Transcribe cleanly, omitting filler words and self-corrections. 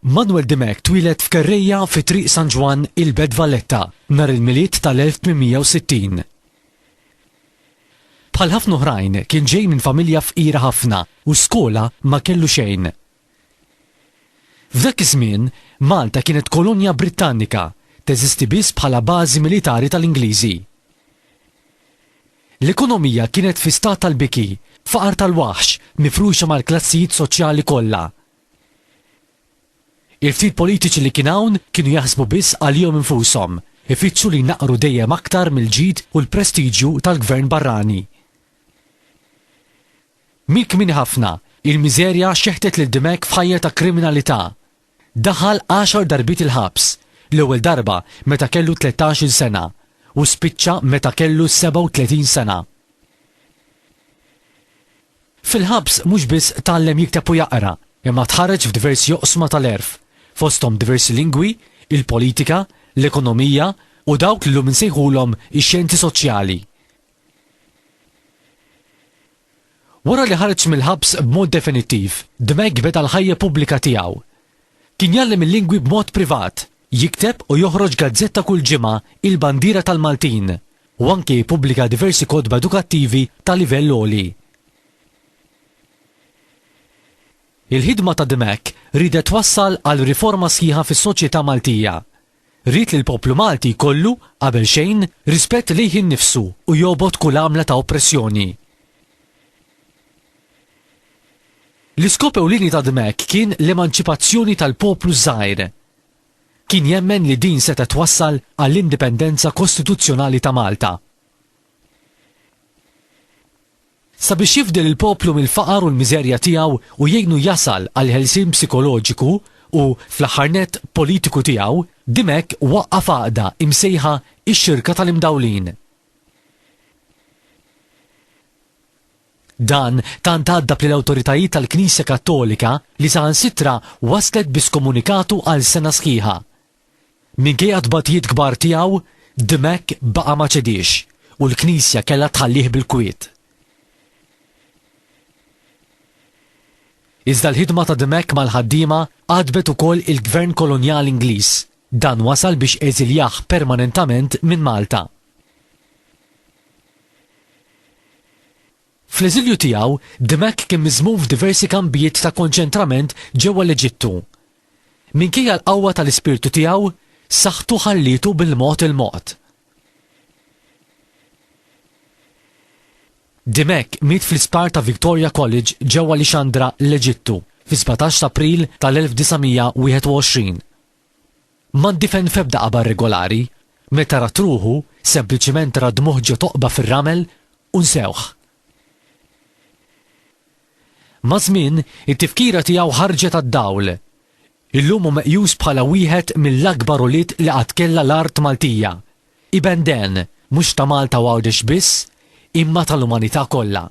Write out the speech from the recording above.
Manuel Dimech twieled f'Kerrejja fi Triq San Ġwann, il-Belt Valletta, nhar il-Milied tal-1860. Bħal ħafna oħrajn kien ġej minn familja fqira ħafna u skola ma kellu xejn. F'dak iż-żmien, Malta kienet kolonja Brittannika, teżisti biss bħala bażi militari tal-Ingliżi. L-ekonomija kienet fi stat tal-biki, faqar tal-waħx mifruxa mal-klassijiet soċjali kollha. Il-ftit politiċi li kien hawn kienu jaħsbu biss għalihom infushom, ifittxu li jnaqqru dejjem aktar mill-ġid u l-prestiġju tal-gvern barrani. Minn kmieni ħafna, il-miżerja xeħtet lil Dimech f'ħajja ta' kriminalità. Daħal għaxar darbiet il-ħabs, l-ewwel darba meta kellu tlettax-il sena u spiċċa meta kellu 37 sena. Fil-ħabs mhux biss tgħallem jikteb u jaqra, imma tħarreġ f'diversi oqsma tal-għerf, fosthom diversi lingwi, il-politika, l-ekonomija u dawk li llum insejħulhom ix-xjenzi soċjali. Wara li ħareġ mill-ħabs b'mod definittiv, Dmech beda l-ħajja pubblika tiegħu. Kien jgħallem il-lingwi b'mod privat, jikteb u joħroġ gazzetta kull ġimgħa Il-Bandiera tal-Maltin, u anke jippubblika diversi kotba edukattivi ta' livell għoli. Il-ħidma ta' Dimech riedet twassal għal riforma sħiħa fis-soċjetà Maltija. Ried li l-poplu Malti jkollu, qabel xejn, rispett lejh innifsu u jobgħod kull għamla ta' oppressjoni. L-iskop ewlieni ta' Dimech kien l-emanċipazzjoni tal-poplu ż-żgħir. Kien jemmen li din setgħet twassal għall-indipendenza kostituzzjonali ta' Malta. Sabiex jifdi lill-poplu mill-faqar u l-miżerja tiegħu u jgħinu jasal għall-ħelsien psikoloġiku u, fl-aħħar nett, politiku tiegħu, Dimech waqqaf għaqda imsejħa Ix-Xirka tal-Imdawlin. Dan tant għaddab lill-awtoritajiet tal-Knisja Kattolika li saħansitra waslet bi skomunikatu għal sena sħiħa. Minkejja t-tbatijiet kbar tiegħu, Dimech baqa' ma ċediex u l-Knisja kellha tħallih bil-kwiet. Iżda l-ħidma ta' Dimech mal-ħaddiema għadbet ukoll il-gvern kolonjali Ingliż. Dan wasal biex eżiljah permanentament minn Malta. Fl-eżilju tiegħu, Dimech kien miżmum f'diversi kampijiet ta' konċentrament ġewwa l-Eġittu. Minkejja l-qawwa tal-ispirtu tiegħu, saħħtu ħallietu bil-mod il-mod. Dimech miet fl-isptar ta' Victoria College ġewwa Lixandra, l-Eġittu, fis-17 t'April tal-1921. Ma ndifen f'ebda qabar regolari. Meta rat ruħu, sempliċiment radmuh ġo toqba fir-ramel u nsewh. Maż-żmien, it-tifkira tiegħu ħarġet għad-dawl. Illum hu meqjus bħala wieħed mill-akbar ulied li qatt kellha l-art Maltija. Iben den, mhux ta' Malta u Għawdex biss, imma tal-umanità kollha.